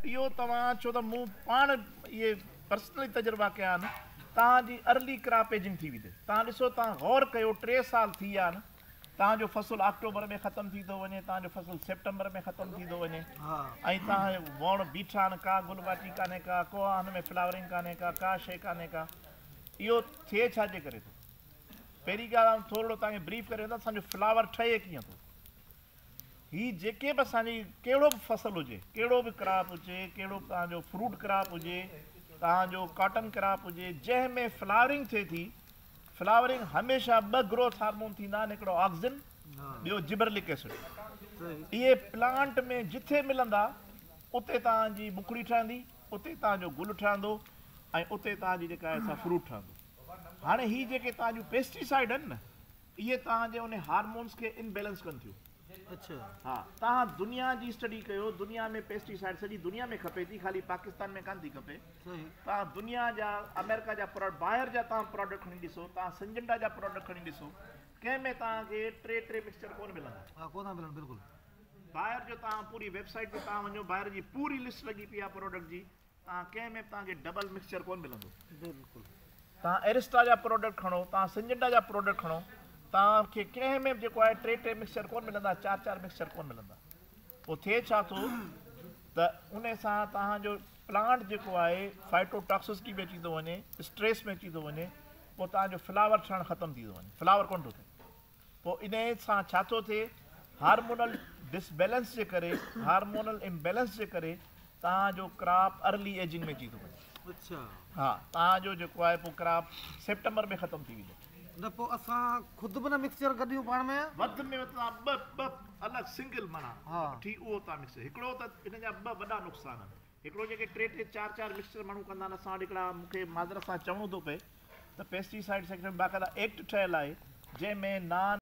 اهو توهان ڇو ته مون پاڻ اهي پرسنلي تجربا ڪيا آهن، توهان جي ارلي ڪراپ ايجنگ ٿي ويندي. توهان ڏسو توهان غور ڪيو 3 سال ٿي ويا آهن، توهان جو فصل آڪٽوبر ۾ ختم ٿي ٿو وڃي، توهان جو فصل سيپٽمبر ۾ ختم ٿي ٿو وڃي ۽ توهان جو وڻ بيٺا آهن، ڪا گل ٻاٽي ڪانهي ڪا، ڪو هن ۾ فلاورنگ ڪانهي ڪا، ڪا شيء ڪانهي ڪا. اهو ٿئي ڇا جي ڪري ٿو؟ پهرين ڳالهه آئون ٿورڙو توهان کي بريف ڪري وٺان ته اسان جو فلاور ٺهي ڪيئن ٿو. هي جيڪي به اسان جي ڪهڙو به فصل هجي، ڪهڙو به ڪراپ هجي، ڪهڙو به توهان جو فروٽ ڪراپ هجي، توهان جو ڪاٽن ڪراپ هجي، جنهن ۾ فلاورنگ ٿئي ٿي، فلاورنگ هميشه ٻه گروٿ هارمون ٿيندا آهن، هڪڙو آڪسن ٻيو جبرلڪ ايسڊ. اهي پلانٽ ۾ جٿي ملندا اتي توهان جي مکڙي ٺهندي، اتي توهان جو گل ٺهندو ۽ اتي توهان جي جيڪا آهي سا فروٽ ٺهندو. هاڻي هي جيڪي توهان جون پيسٽيسائيڊ آهن نه، اهي توهان جي ان هارمونز کي ان بيلنس ڪن ٿيون. ها توهان دنيا جي اسٽڊي ڪيو دنيا ۾ پيسٽيسائيڊ سڄي دنيا ۾ کپي ٿي خالي پاڪستان ۾ ڪانه ٿي کپي. توهان دنيا جا آمريڪا جا پراڊڪٽ باير جا توهان پراڊڪٽ کڻي ڏسو توهان سنجنٽا جا پراڊڪٽ کڻي ڏسو ڪنهن ۾ توهان کي ٽي ٽي مڪسچر ڪونه ملندا. ها ڪونه ٿا ملن بلڪل. باير جو توهان پوري ويب سائيٽ تي توهان وڃو باير جي پوري لسٽ لڳي پئي آهي پراڊڪٽ جي. توهان ڪنهن ۾ به توهان کي ڊبل مڪسچر ڪونه ملندو. بلڪل. توهان ايرسٽا جا پروڊڪٽ کڻو، توهان سنجنٽا جا پروڊڪٽ کڻو، توهان کي ڪنهن ۾ به جيڪو آهي ٽي ٽي مڪسچر ڪونه ملندا، چار چار مڪسچر ڪونه ملندا. پوء ٿئي ڇا ٿو ته ان سان توهان جو پلانٽ جيڪو آهي فائٽو ٽاڪسسٽي ۾ اچي ٿو وڃي، اسٽريس ۾ اچي ٿو وڃي، پوء توهان جو فلاور ٺهڻ ختم ٿي ٿو وڃي، فلاور ڪونه ٿو ٿئي. پوء انهيء سان ڇا ٿو ٿئي؟ هارمونل ڊس بيلنس جي ڪري، هارمونل امبيلنس جي ڪري توهان جو ڪراپ ارلي ايجنگ ۾ اچي ٿو وڃي. اڇا. ها توهان جو جيڪو آهي پوء ڪراپ سيپٽمبر ۾ ختم ٿي ويندو. نه پوء اسان خود به نه مڪسچر ڪڍيون پاڻ ۾. وڌ ۾ وڌ توهان ٻه ٻه الڳ سنگل معنيٰ وٺي اهو توهان مڪس هڪڙو ته ان جا ٻه وڏا نقصان آهن. هڪڙو جيڪي ٽي ٽي چار چار مڪسچر ماڻهو ڪندا آهن اسان وٽ هڪڙا مون کي معذرت سان چوڻو ٿو پئي ته پيسٽي سائيڊ سيڪشن ۾ باقاعده ايڪٽ ٺهيل آهي جنهن ۾ نان.